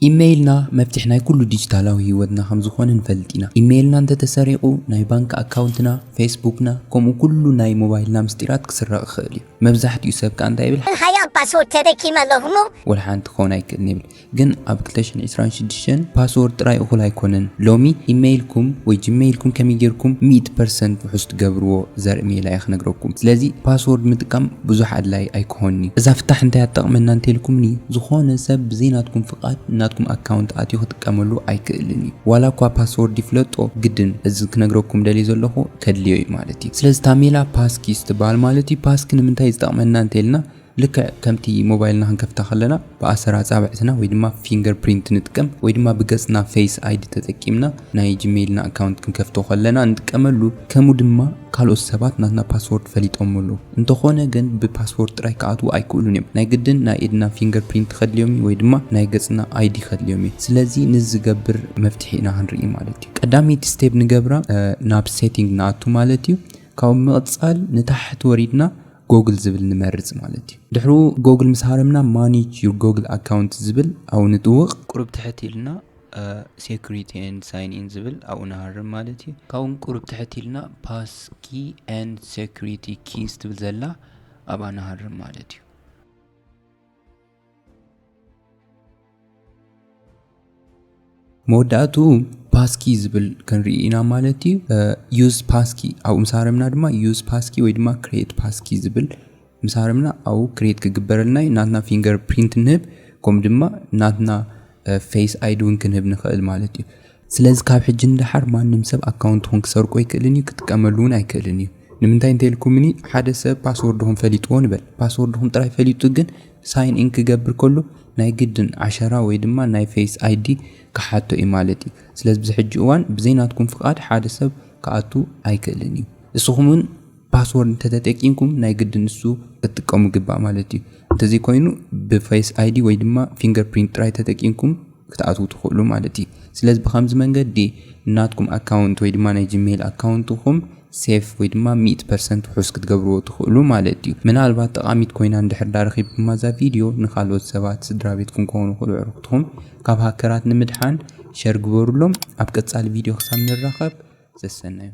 ኢሜይልና መፍትሕ ናይ ኩሉ ዲጂታላዊ ህይወትና ከም ዝኾነ ንፈልጥ ኢና። ኢሜይልና እንተተሰሪቑ ናይ ባንክ ኣካውንትና፣ ፌስቡክና፣ ከምኡ ኩሉ ናይ ሞባይልና ምስጢራት ክስረቕ ይኽእል እዩ። መብዛሕትኡ ሰብ ከኣ እንታይ ይብል? ሓያል ፓስወርድ ተጠቂመ ኣለኹ። ወላ ሓንቲ ክኸውን ኣይክእልን ይብል። ግን ኣብ ክልተ ሽሕን ዕስራን ሽዱሽተን ፓስወርድ ጥራይ እኹል ኣይኮነን። ሎሚ ኢሜይልኩም ወይ ጂሜይልኩም ከመይ ጌርኩም ሚእቲ ፐርሰንት ውሑስ ትገብርዎ ዘርኢ ሜላ እየ ክነግረኩም። ስለዚ ፓስወርድ ምጥቃም ብዙሕ ኣድላይ ኣይኮነን እዩ። እዛ ፍታሕ እንታይ ኣትጠቕመና እንተልኩምኒ፣ ዝኾነ ሰብ ብዘይ ናትኩም ፍቓድ ናትኩም ኣካውንት ኣትዩ ክጥቀመሉ ኣይክእልን እዩ። ዋላ እኳ ፓስወርድ ይፍለጦ፣ ግድን እዚ ክነግረኩም ደልየ ዘለኹ ከድልዮ እዩ ማለት እዩ። ስለዚ እታ ሜላ ፓስኪ ትበሃል ማለት እዩ። ፓስኪ ንምንታይ ዝጠቕመና እንተልና፣ ልክዕ ከምቲ ሞባይልና ክንከፍታ ከለና ብኣሰር ኣጻብዕትና ወይ ድማ ፊንገር ፕሪንት ንጥቀም ወይ ድማ ብገጽና ፌስ ኣይዲ ተጠቂምና ናይ ጂሜይልና ኣካውንት ክንከፍቶ ከለና እንጥቀመሉ፣ ከምኡ ድማ ካልኦት ሰባት ናትና ፓስወርድ ፈሊጦም ኣለዉ። እንተኾነ ግን ብፓስወርድ ጥራይ ክኣትዉ ኣይክእሉን እዮም። ናይ ግድን ናይ ኢድና ፊንገር ፕሪንት ከድልዮም እዩ ወይ ድማ ናይ ገጽና ኣይዲ ከድልዮም እዩ። ስለዚ ንዝገብር መፍትሒ ኢና ክንርኢ ማለት እዩ። ቀዳመይቲ ስቴፕ ንገብራ እ፣ ናብ ሴቲንግ ንኣቱ ማለት እዩ። ካብኡ ምቕጻል ንታሕቲ ወሪድና ጎግል ዝብል ንመርጽ ማለት እዩ። ድሕሩ ጎግል ምስ ሃረምና ማኔጅ ዩር ጎግል ኣካውንት ዝብል ኣብኡ ንጥውቕ። ቁሩብ ትሕት ኢልና ሴኩሪቲ ኤንድ ሳይን ኢን ዝብል ኣብኡ ንሃርም ማለት እዩ። ካብኡ ቁሩብ ትሕት ኢልና ፓስ ኪ ኤንድ ሴኩሪቲ ኪስ ትብል ዘላ ኣብኣ ንሃርም ማለት እዩ። መወዳእትኡ ፓስኪ ዝብል ክንርኢ ኢና ማለት እዩ። ዩዝ ፓስኪ ኣብኡ ምስ ሃረምና ድማ ዩዝ ፓስኪ ወይ ድማ ክሬት ፓስኪ ዝብል ምስ ሃረምና ኣብኡ ክሬት ክግበረልና እዩ። ናትና ፊንገር ፕሪንት ንህብ፣ ከምኡ ድማ ናትና ፌስ ኣይዲ እውን ክንህብ ንኽእል ማለት እዩ። ስለዚ ካብ ሕጂ ንደሓር ማንም ሰብ ኣካውንትኹም ክሰርቆ ኣይክእልን እዩ፣ ክጥቀመሉ እውን ኣይክእልን እዩ። ንምንታይ እንተኢልኩምኒ፣ ሓደ ሰብ ፓስወርድኹም ፈሊጥዎ ንበል። ፓስወርድኹም ጥራይ ፈሊጡ ግን ሳይን ኢን ክገብር ከሎ ናይ ግድን ዓሸራ ወይ ድማ ናይ ፌስ ኣይዲ ክሓቶ እዩ ማለት እዩ። ስለዚ ብዚ ሕጂ እዋን ብዘይ ናትኩም ፍቓድ ሓደ ሰብ ክኣቱ ኣይክእልን እዩ። እስኹም እውን ፓስወርድ እንተተጠቂምኩም ናይ ግድን ንሱ ክትጥቀሙ ግባእ ማለት እዩ። እንተዘይኮይኑ ብፌስ ኣይዲ ወይ ድማ ፊንገር ፕሪንት ጥራይ ተጠቂምኩም ክትኣትዉ ትኽእሉ ማለት እዩ። ስለዚ ብኸምዚ መንገዲ ናትኩም ኣካውንት ወይ ድማ ናይ ጂሜይል ኣካውንትኹም ሴፍ ወይ ድማ ሚእቲ ፐርሰንት ውሑስ ክትገብርዎ ትኽእሉ ማለት እዩ። ምናልባት ጠቓሚት ኮይና እንድሕር ዳ ረኺብኩማ እዛ ቪድዮ ንኻልኦት ሰባት ስድራ ቤትኩም ክኾኑ ይኽእሉ ኣዕሩኽትኹም ካብ ሃከራት ንምድሓን ሸር ግበሩሎም። ኣብ ቀጻሊ ቪድዮ ክሳብ ንራኸብ ሰሰናዩ።